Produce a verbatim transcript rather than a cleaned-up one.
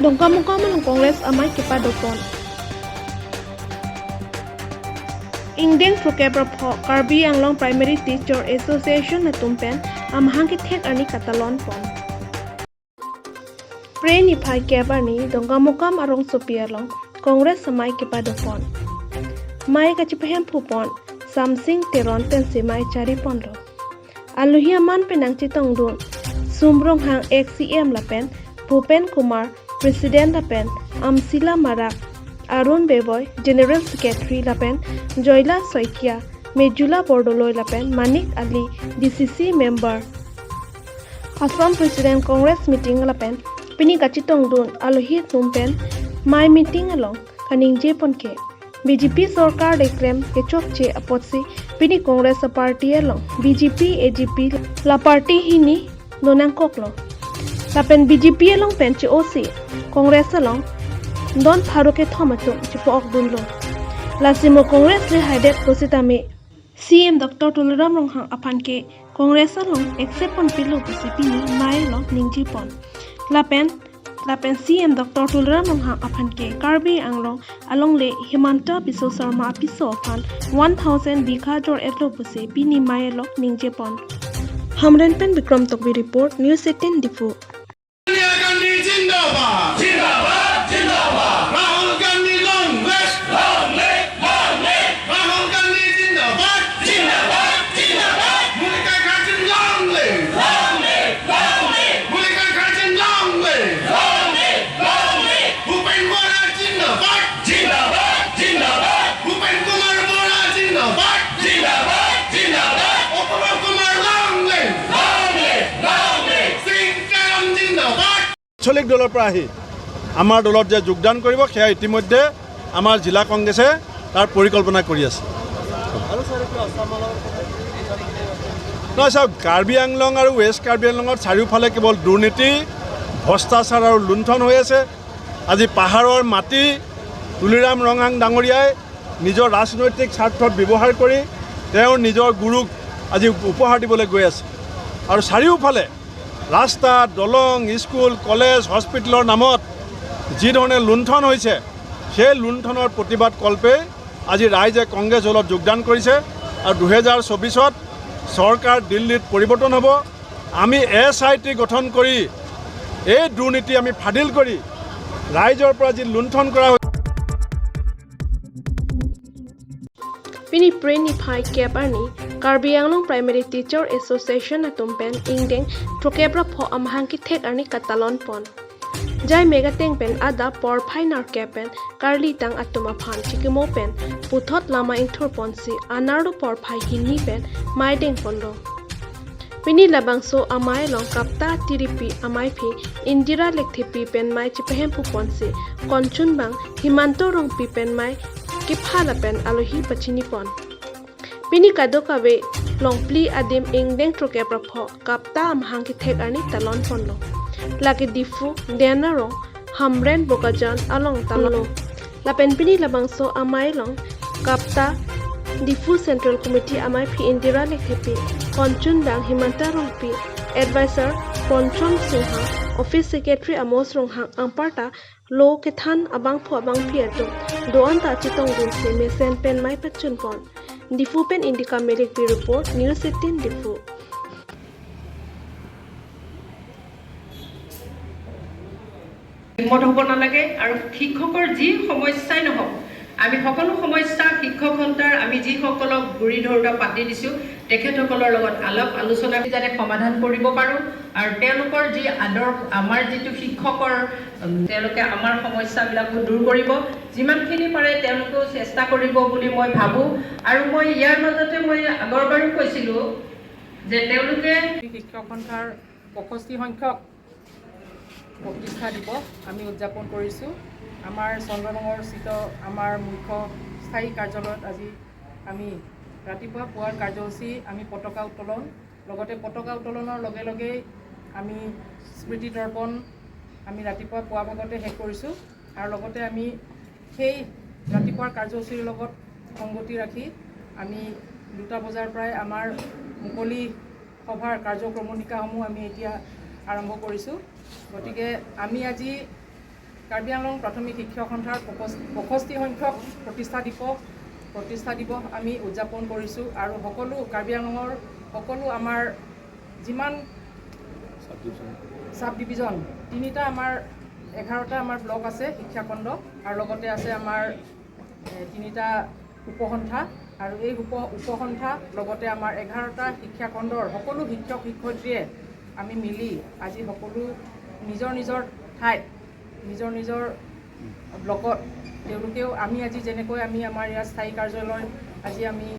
Dongkamukam along Congress amei kepadopon. Ingdeng throkkep ra pho Karbi Anglong Primary Teacher Association atum pen amahang kethek arni katalon pon. Phre niphai kep arni Dongkamukam arongsopi along Congress amei kepadopon. Mei kachipahemphu pon Samsing Teron pensi mei chari ponlo. Alohi aman pen nangchetongdun Sum Ronghang, ex C M, lapen Bhupen Kumar, President, lapen Amsila Marak, Arun Beboi, General Secretary, lapen Joyla Saikia, Mejula Bordoloi, lapen Manik Ali, D C C Member, Assam President Congress meeting lapen pini kachetongdun alohi atum pen mei meeting along kaningje pon ke B J P sorkar deklem kechokche apotsi pini Congress aparty along B J P, A G P la party hini lonangkoklo. Lapen B J P along pen che-osi Congress along don pharo kethom atum chepo-okdunlo. Lasi mo Congress rehaidet pusitame C M Doctor Tuliram Ronghang aphan ke Congress along accept ponpilo pusi pini mei along ningje pon. Lapen, lapen C M Doctor Tuliram Ronghang aphan ke Karbi Anglong alongle Himanta Biswa Sarma apiso aphan one thousand bikha jor-etlo pusi pini mei along ningje pon. Hamren pen Bikram Tokbi report, News eighteen Diphu. Sonia Gandhi zindabad. Zindabad, zindabad. Rahul Gandhi long live. Long live, long live. Rahul Gandhi zindabad. Zindabad, zindabad. Mallikarjun long live. Long live, long live. Mallikarjun long live. Long live, long live. Bhupen Bora zindabad. Zindabad, zindabad. Bhupen Kumar Bora zindabad. Zindabad, zindabad. Upama Kumar long live. Long live, long live. Singh Teron zindabad. আঞ্চলিক দলৰ পৰা আহি আমাৰ দলত যে যোগদান কৰিব, সেয়া ইতিমধ্যে আমাৰ জিলা কংগ্ৰেছে তাৰ পৰিকল্পনা কৰি আছে। নহয়, চাওক, কাৰ্বি আংলং আৰু ৱেষ্ট কাৰ্বি আংলঙত চাৰিওফালে কেৱল দুৰ্নীতি, ভ্ৰষ্টাচাৰ আৰু লুণ্ঠন হৈ আছে। আজি পাহাৰৰ মাটি তুলিৰাম ৰংহাং ডাঙৰীয়াই নিজৰ ৰাজনৈতিক স্বাৰ্থত ব্যৱহাৰ কৰি তেওঁৰ নিজৰ গুৰুক আজি উপহাৰ দিবলৈ গৈ আছে। আৰু চাৰিওফালে ৰাস্তা, দলং, স্কুল, কলেজ, হস্পিটেলৰ নামত যি ধৰণে লুণ্ঠন হৈছে, সেই লুণ্ঠনৰ প্ৰতিবাদ কল্পে আজি ৰাইজে কংগ্ৰেছ দলত যোগদান কৰিছে। আৰু দুহেজাৰ চৌবিছত চৰকাৰ দিল্লীত পৰিৱৰ্তন হ'ব। আমি এছ আই টি গঠন কৰি এই দুৰ্নীতি আমি ফাদিল কৰি ৰাইজৰ পৰা যি লুণ্ঠন কৰা হৈছে। Pini Phre niphai kep arni Karbi Anglong Primary Teacher Association atum pen ingdeng throkkep ra pho amahang kethek arni katalon pon. Jai megateng pen adap porphai nerkep pen karlitang atum aphan chikimo pen puthot lama ingthur ponsi anerlo porphai hini pen mei deng ponlo. Pini labangso amei along KAPTA tiripi ameiphi Indira Lekthepi pen mei chipahemphu ponsi konchunbang Himanta Rongpi pen mei kepha lapen alohi pachini pon. Pini kadokave longphli adim ingdeng throkkep ra pho KAPTA amahang kethek arni talon ponlo. Lake Diphu, Dena Rong, Hamren, Bokajan along talonlo. Lapen pini labangso amei along KAPTA Diphu Central Committee ameiphi Indira Lekthepi, konchunbang Himanta Rongpi, Advisor Ponchon Singha, Office Secretary Amos Ronghang anparta lo kethan abangphu abangphi atum do-an ta chetongdunsi mesen pen mei pachun pon. Diphu pen Indika Melekpi report, News eighteen Diphu. একমত হ'ব নালাগে আৰু শিক্ষকৰ যি সমস্যাই নহওক, আমি সকলো সমস্যা শিক্ষক সন্থাৰ আমি যিসকলক গুৰি ধৰোঁতা পাতি দিছোঁ, তেখেতসকলৰ লগত আলাপ আলোচনা যাতে সমাধান কৰিব পাৰোঁ আৰু তেওঁলোকৰ যি আদৰ, আমাৰ যিটো শিক্ষকৰ, উম, তেওঁলোকে আমাৰ সমস্যাবিলাকো দূৰ কৰিব, যিমানখিনি পাৰে তেওঁলোকেও চেষ্টা কৰিব বুলি মই ভাবোঁ। আৰু মই ইয়াৰ মাজতে মই আগৰবাৰো কৈছিলোঁ যে তেওঁলোকে শিক্ষক সন্থাৰ পঁয়ষষ্ঠি সংখ্যক প্ৰতিষ্ঠা দিৱস আমি উদযাপন কৰিছোঁ। আমাৰ চন্দ্ৰনগৰস্থিত আমাৰ মুখ্য স্থায়ী কাৰ্যালয়ত আজি আমি ৰাতিপুৱা পুৱাৰ কাৰ্যসূচী, আমি পতাকা উত্তোলন, লগতে পতাকা উত্তোলনৰ লগে লগেই আমি স্মৃতি তৰ্পণ আমি ৰাতিপুৱা পুৱা ভাগতে শেষ কৰিছোঁ। আৰু লগতে আমি সেই ৰাতিপুৱাৰ কাৰ্যসূচীৰ লগত সংগতি ৰাখি আমি দুটা বজাৰ পৰাই আমাৰ মুকলি সভাৰ কাৰ্যক্ৰমণিকাসমূহ আমি এতিয়া আৰম্ভ কৰিছোঁ। গতিকে আমি আজি কাৰ্বি আংলং প্ৰাথমিক শিক্ষক সন্থাৰ পঁয়ষষ্ঠি সংখ্যক প্ৰতিষ্ঠা দিৱস প্ৰতিষ্ঠা দিৱস আমি উদযাপন কৰিছোঁ আৰু সকলো কাৰ্বি আংলঙৰ সকলো আমাৰ যিমান চাব ডিভিজন, তিনিটা আমাৰ এঘাৰটা আমাৰ ব্লক আছে শিক্ষাখণ্ড আৰু লগতে আছে আমাৰ এ, তিনিটা উপসন্থা আৰু এই উপ উপসন্থা লগতে আমাৰ এঘাৰটা শিক্ষাখণ্ডৰ সকলো শিক্ষক শিক্ষয়িত্ৰীয়ে আমি মিলি আজি সকলো নিজৰ নিজৰ ঠাইত নিজৰ নিজৰ ব্লকত তেওঁলোকেও আমি আজি যেনেকৈ আমি আমাৰ ইয়াত স্থায়ী কাৰ্যালয় আজি আমি